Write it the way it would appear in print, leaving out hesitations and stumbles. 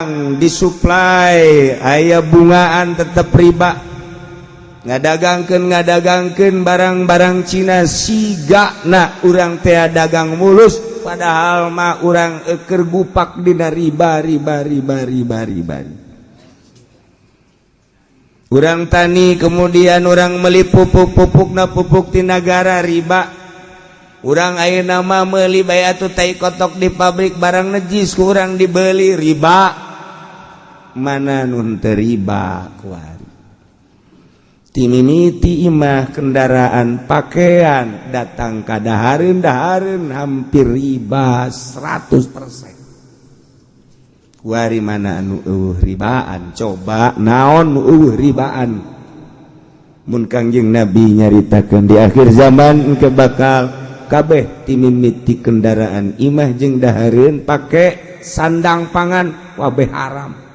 Dagang disuplai aya bungaan, tetap riba. Ngadagangkeun barang-barang Cina, siga na urang teh dagang mulus, padahal mah urang eker gupak dina riba, riba, riba, riba, riba. Urang tani, kemudian urang meli pupuk, pupuk na pupuk di negara, riba. Urang ayeuna mah meuli bae atuh tai kotok di pabrik, barang najis ku urang dibeli, riba. Mana nu teu riba kuari? Timimiti imah, kendaraan, pakaian, datang ka dahareun, dahareun hampir riba 100%. Kuari mana anu euweuh ribaan? Coba, naon nu euweuh ribaan? Mun Kangjeng Nabi nyaritakeun di akhir zaman engke bakal kabeh, timimiti kendaraan, imah jeung dahareun, pake sandang pangan, kabeh haram.